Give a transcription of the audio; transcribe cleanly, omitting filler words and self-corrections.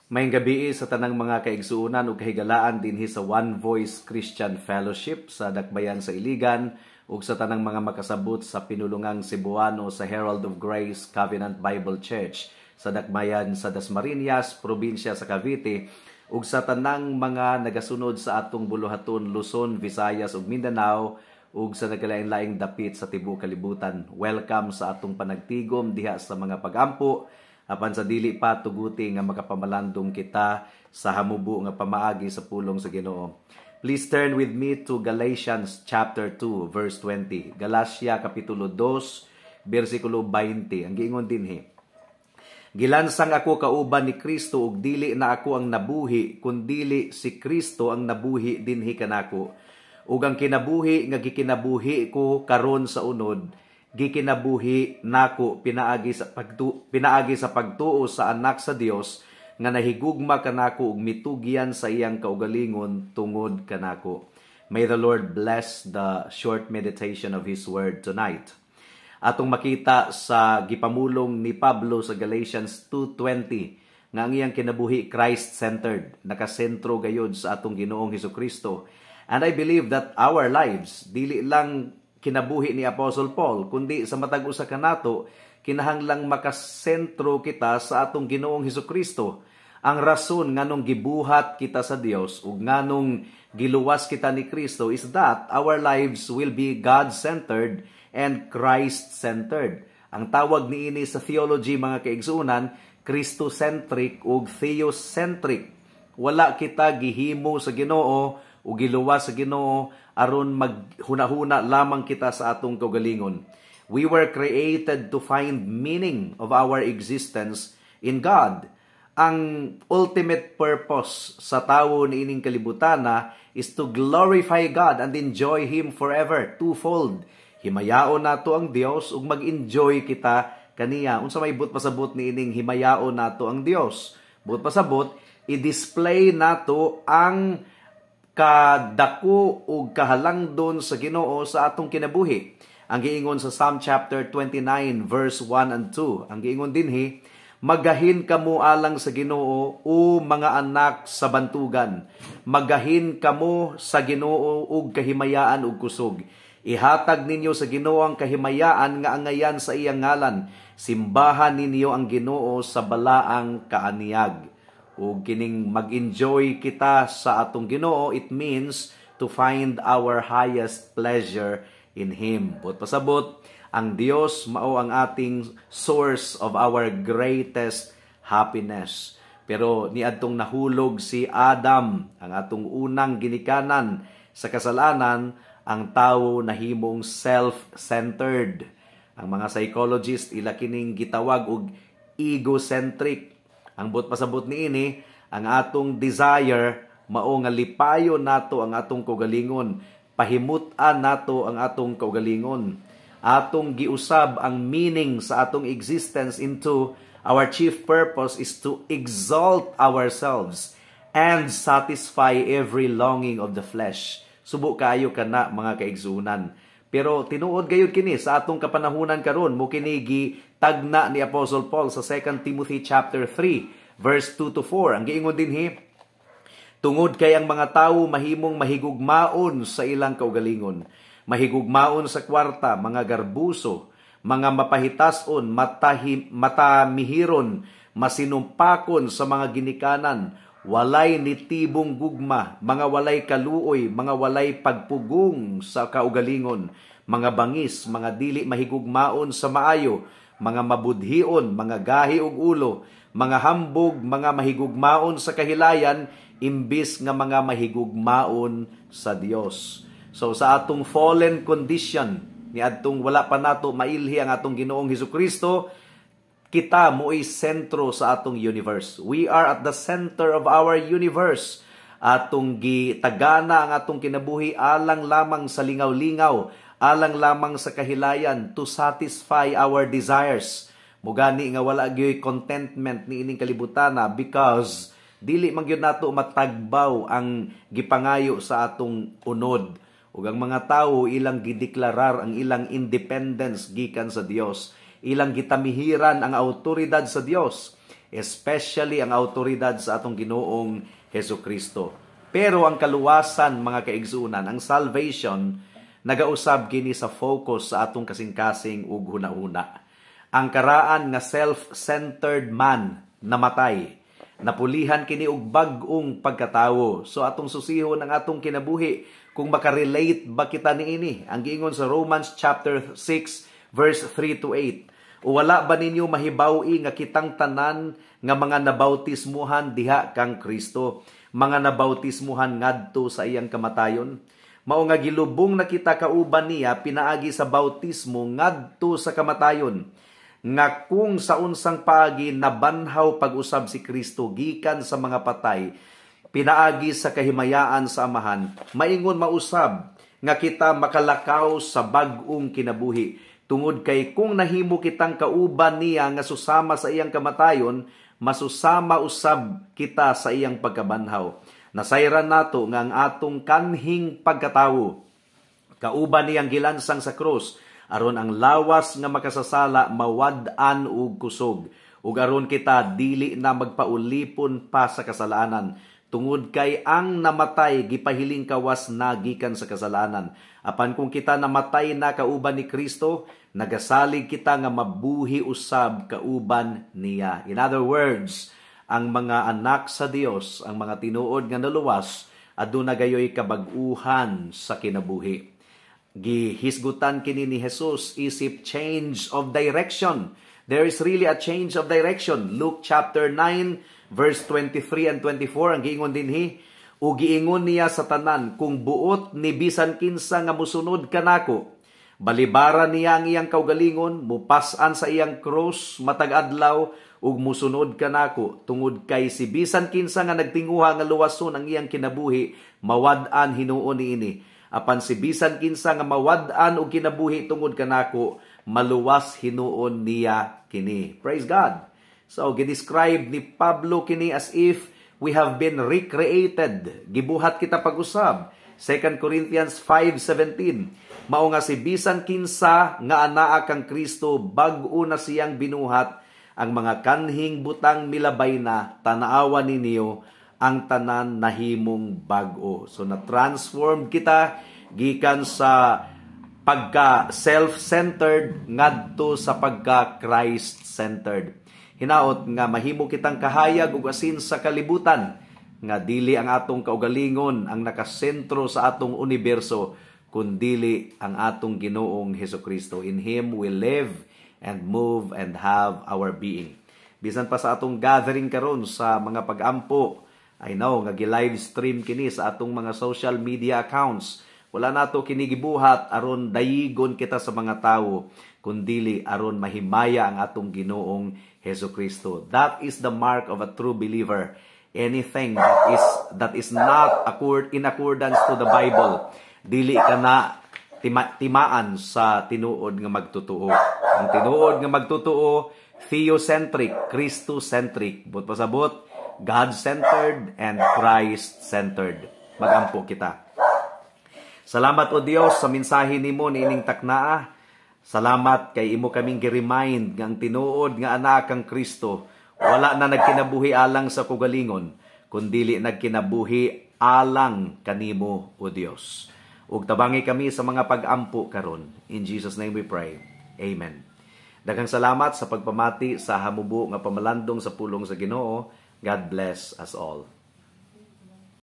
Maayong gabii sa tanang mga kaigsuonan ug kahigalaan dinhi sa One Voice Christian Fellowship sa Dakbayan sa Iligan ug sa tanang mga makasabot sa pinulungang Cebuano sa Herald of Grace Covenant Bible Church sa Dakbayan sa Dasmariñas, probinsya sa Cavite, ug sa tanang mga nagasunod sa atong buluhaton Luzon, Visayas ug Mindanao ug sa nagkalain-laing dapit sa tibuok kalibutan. Welcome sa atong panagtigom diha sa mga pagampo. Apan sa dili pa, tuguti nga makapamalandong kita sa hamubo nga pamaagi sa pulong sa Ginoo. Please turn with me to Galatians chapter 2 verse 20. Galatia kapitulo 2 bersikulo 20. Ang giingon dinhi: "Gilansang ako kauban ni Kristo ug dili na ako ang nabuhi, kundili si Kristo ang nabuhi dinhi kanako. Ug ang kinabuhi nga gikinabuhi ko karon sa unod, gikinabuhi nako pinaagi sa pagtuo sa Anak sa Dios nga nahigugma kanako ug mitugyan sa iyang kaugalingon tungod kanako." May the Lord bless the short meditation of His word tonight. Atong makita sa gipamulong ni Pablo sa Galatians 2:20 nga ang iyang kinabuhi Christ-centered, nakasentro gayud sa atong Ginoong Hesukristo. And I believe that our lives, dili lang kinabuhi ni Apostle Paul, kundi sa matag usa kanato, kinahanglang makasentro kita sa atong Ginoong Hesukristo. Ang rason nganong gibuhat kita sa Dios ug nganong giluwas kita ni Kristo is that our lives will be God-centered and Christ-centered. Ang tawag niini sa theology, mga kaigsuonan, Christocentric ug theocentric. Wala kita gihimo sa Ginoo ug giluwas sa Ginoo aron maghunahuna lamang kita sa atong kaugalingon. We were created to find meaning of our existence in God. Ang ultimate purpose sa tawo niining kalibutana is to glorify God and enjoy Him forever. Twofold. Himayaon nato ang Dios ug mag-enjoy kita kaniya. Unsa may buot pasabot niining himayaon nato ang Dios? Buot pasabot, i-display nato ang kadako ug kahalangdon sa Ginoo sa atong kinabuhi. Ang giingon sa Psalm chapter 29 verse 1 and 2. Ang giingon dinhi, "Magahin kamo alang sa Ginoo, o mga anak sa bantugan. Magahin kamo sa Ginoo ug kahimayaan ug kusog. Ihatag ninyo sa Ginoo ang kahimayaan nga angayan sa iyang ngalan. Simbahan ninyo ang Ginoo sa balaang kaaniyag." Ug kining mag-enjoy kita sa atong Ginoo, it means to find our highest pleasure in Him. Buot pasabot, ang Dios mao ang ating source of our greatest happiness. Pero niadtong nahulog si Adam, ang atong unang ginikanan, sa kasalanan, ang tawo nahimong self-centered. Ang mga psychologist, ila kining gitawag og egocentric. Ang buot pasabot niini, ang atong desire mao nga lipayon nato ang atong kaugalingon, pahimut-an nato ang atong kaugalingon. Atong giusab ang meaning sa atong existence into our chief purpose is to exalt ourselves and satisfy every longing of the flesh. Subo kaayo kana, mga kaigsuonan. Pero tinuod gayud kini sa atong kapanahunan karon, mao kini gitagna ni Apostle Paul sa 2 Timothy chapter 3 verse 2 to 4. Ang giingon dinhi, "Tungod kay ang mga tawo mahimong mahigugmaon sa ilang kaugalingon, mahigugmaon sa kwarta, mga garbuso, mga mapahitason, matamihiron, masinumpakon sa mga ginikanan, walay nitibong gugma, mga walay kaluoy, mga walay pagpugong sa kaugalingon, mga bangis, mga dili mahigugmaon sa maayo, mga mabudhion, mga gahi og ulo, mga hambog, mga mahigugmaon sa kahilayan, imbis nga mga mahigugmaon sa Dios." So sa atong fallen condition, niadtong wala pa nato mailhi ang atong Ginoong Hesukristo, kita mo'y sentro sa atong universe. We are at the center of our universe. Atong gitagana ang atong kinabuhi alang lamang sa lingaw-lingaw, alang lamang sa kahilayan, to satisfy our desires. Mugani nga wala gyoy contentment niining kalibutana because dili man gyud nato matagbaw ang gipangayo sa atong unod. Ug ang mga tawo, ilang gideklarar ang ilang independence gikan sa Dios. Ilang gitamihiran ang autoridad sa Dios. especially ang autoridad sa atong Ginoong Hesus Kristo. Pero ang kaluwasan, mga kaigsuonan, ang salvation, nagausab kini sa focus sa atong kasing-kasing ug hunahuna. Ang karaan nga self-centered man namatay. Napulihan kini og bag-ong pagkatawo. So atong susihon ang atong kinabuhi kung makarelate ba kita niini. Ang giingon sa Romans chapter 6 verse 3 to 8. "O wala ba ninyo mahibaw-i nga kitang tanan nga mga nabautismuhan diha kang Kristo, mga nabautismuhan ngadto sa iyang kamatayon? Mao nga gilubong na kita kauban niya pinaagi sa bautismo ngadto sa kamatayon, nga kung sa unsang paagi nabanhaw pag-usab si Kristo gikan sa mga patay pinaagi sa kahimayaan sa Amahan, maingon mausab nga kita makalakaw sa bag-ong kinabuhi. Tungod kay kung nahimo kitang kauban niya nga susama sa iyang kamatayon, masusama usab kita sa iyang pagkabanhaw. Nasayran nato nga ang atong kanhing pagkatawo kauban niyang gilansang sa krus, aron ang lawas nga makasasala mawad-an og kusog, ug aron kita dili na magpaulipon pa sa kasalanan. Tungod kay ang namatay gipahiling kawas na gikan sa kasalanan. Apan kung kita namatay na kauban ni Kristo, nagasalig kita nga mabuhi usab kauban niya." In other words, ang mga anak sa Dios, ang mga tinuod nga naluwas, aduna gayoy kabag-uhan sa kinabuhi. Gihisgutan kini ni Jesus isip change of direction. There is really a change of direction. Luke chapter 9 verse 23 and 24, ang giingon dinhi, "Ug giingon niya sa tanan, kung buot ni bisan kinsa nga musunod kanako, balibaran niya ang iyang kaugalingon, mupas-an sa iyang krus matag adlaw ug musunod kanako. Tungod kay si bisan kinsa nga nagtinguha nga luwason ang iyang kinabuhi, mawad-an hinuon niini. Apan si bisan kinsa nga mawad-an og kinabuhi tungod kanako, maluwas hinuon niya kini." Praise God. So, gidescribe ni Pablo kini as if we have been recreated. Gibuhat kita pag-usab. 2 Corinthians 5:17. "Mao nga si bisan kinsa nga anaa kang Kristo, bag-o na siyang binuhat, ang mga kanhing butang milabay na, tanaawa ninyo, ang tanan nahimong bag-o." So na-transform kita gikan sa pagka self-centered ngadto sa pagka Christ-centered. Hinaot nga mahimo kitang kahayag ug asin sa kalibutan, nga dili ang atong kaugalingon ang nakasentro sa atong universo, kundili ang atong Ginoong Hesukristo. In Him we live and move and have our being. Bisan pa sa atong gathering karon sa mga pag-ampo, I know nga gi-live stream kini sa atong mga social media accounts. Wala nato kini gibuhat aron dayigon kita sa mga tawo, kundili aron mahimaya ang atong Ginoong Hesukristo. That is the mark of a true believer. Anything that is not in accordance to the Bible, dili ka na timaan sa tinuod nga magtotoo. Ang tinuod nga magtotoo, theocentric, Christocentric. Buot pasabot, God-centered and Christ-centered. Magampo kita. Salamat, O Dios, sa mensahe nimo niining taknaa. Salamat kay imo kaming gi-remind nga ang tinuod nga anak kang Kristo wala na nagkinabuhi alang sa kaugalingon, kundili nagkinabuhi alang kanimo, O Dios. Ug tabangi kami sa mga pag-ampo karon. In Jesus' name we pray. Amen. Daghang salamat sa pagpamati sa hamubo nga pamalandong sa pulong sa Ginoo. God bless us all.